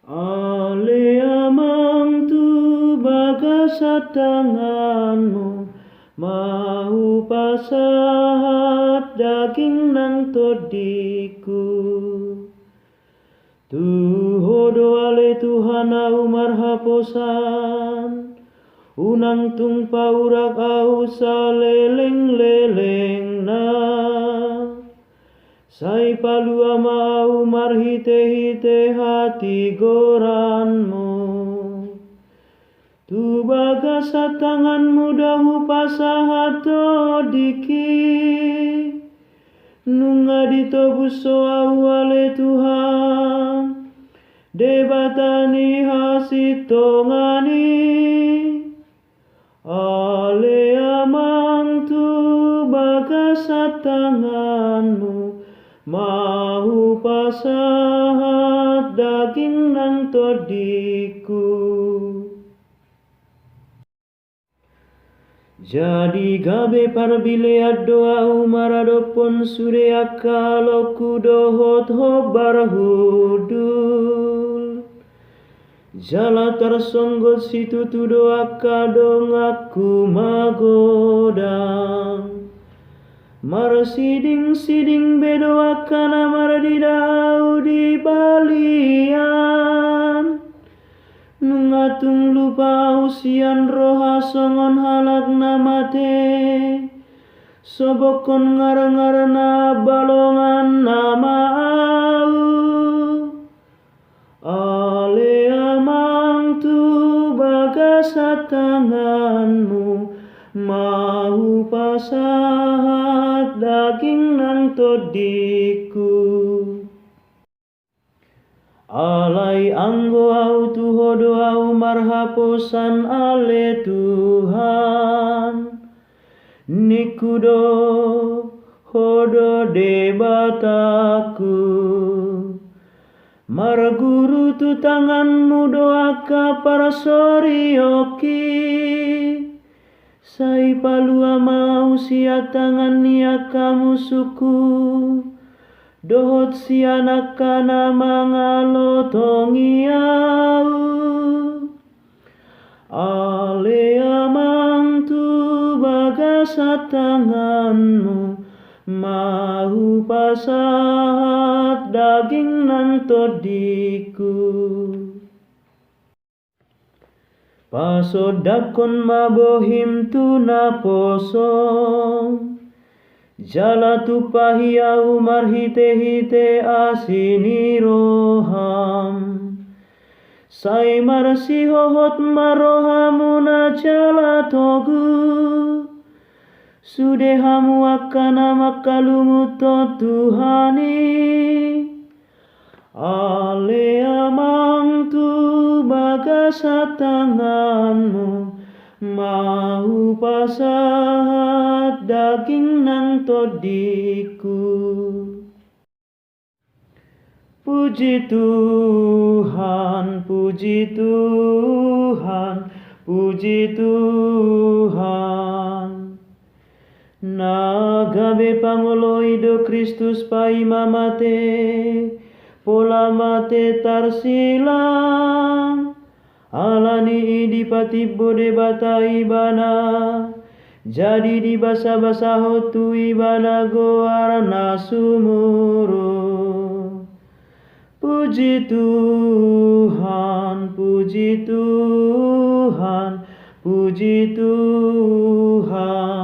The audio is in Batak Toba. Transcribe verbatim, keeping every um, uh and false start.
Ale Amang, tu bagasan tanganmu ma hupasahat daging nang tondingku. Tu Ho do ale Tuhan ahu marhaposan, unang tung paurak ahu salelenglelengna. Sai palua ma ahu marhitehite hatigoranmu. Tu bagasan tanganmu do hupasahat tondingki. Nunga ditobus Ho ahu ale Tuhan, Debata ni hasintongan i. Ale Amang, tu bagasan tanganmu ma hupasahat daging nang tondingku. Jadi gabe parbilean do ahu maradophon sude angka aloku dohot hombar hundul. Jala tarsonggot situtu do angka donganku magodang. Marsidingsiding be do angka na mardila ahu di balian. Nunga tung lupa ahu sian roha songon halak na mate. Sobokhon ngarngarna balongan nama ahu. Ale Amang, tu bagasan tanganmu ma hupasahat daging nang tondingku. Alai anggo ahu tu Ho do ahu marhaposan ale Tuhan. Ningku do, Ho do Debatangku. Marguru tu tanganmu do angka parsorionki. Sai palua ma ahu sian tangan ni angka musungku, dohot sian angka na mangalotongi ahu. Ale Amang, tu bagasan tanganmu ma hupasahat daging nang tondingku. Pasondanghon ma bohim tu naposo, jala tumpahi ahu marhitehite asi ni roham. Sai marsihohot ma rohamuna jala togu. Sude hamu angka na mangkalungunhon Tuhan i. Ale Amang, tu bagasan tanganmu ma hupasahat daging nang tondingku. Puji Tuhan, puji Tuhan, puji Tuhan. Na gabe pangoloi do Kristus paima mate, pola mate tarsilang. Ala ni i dipatimbo Debata ibana, jadi dibasabasahon tu ibana goar na sumurung. Puji Tuhan, puji Tuhan, puji Tuhan.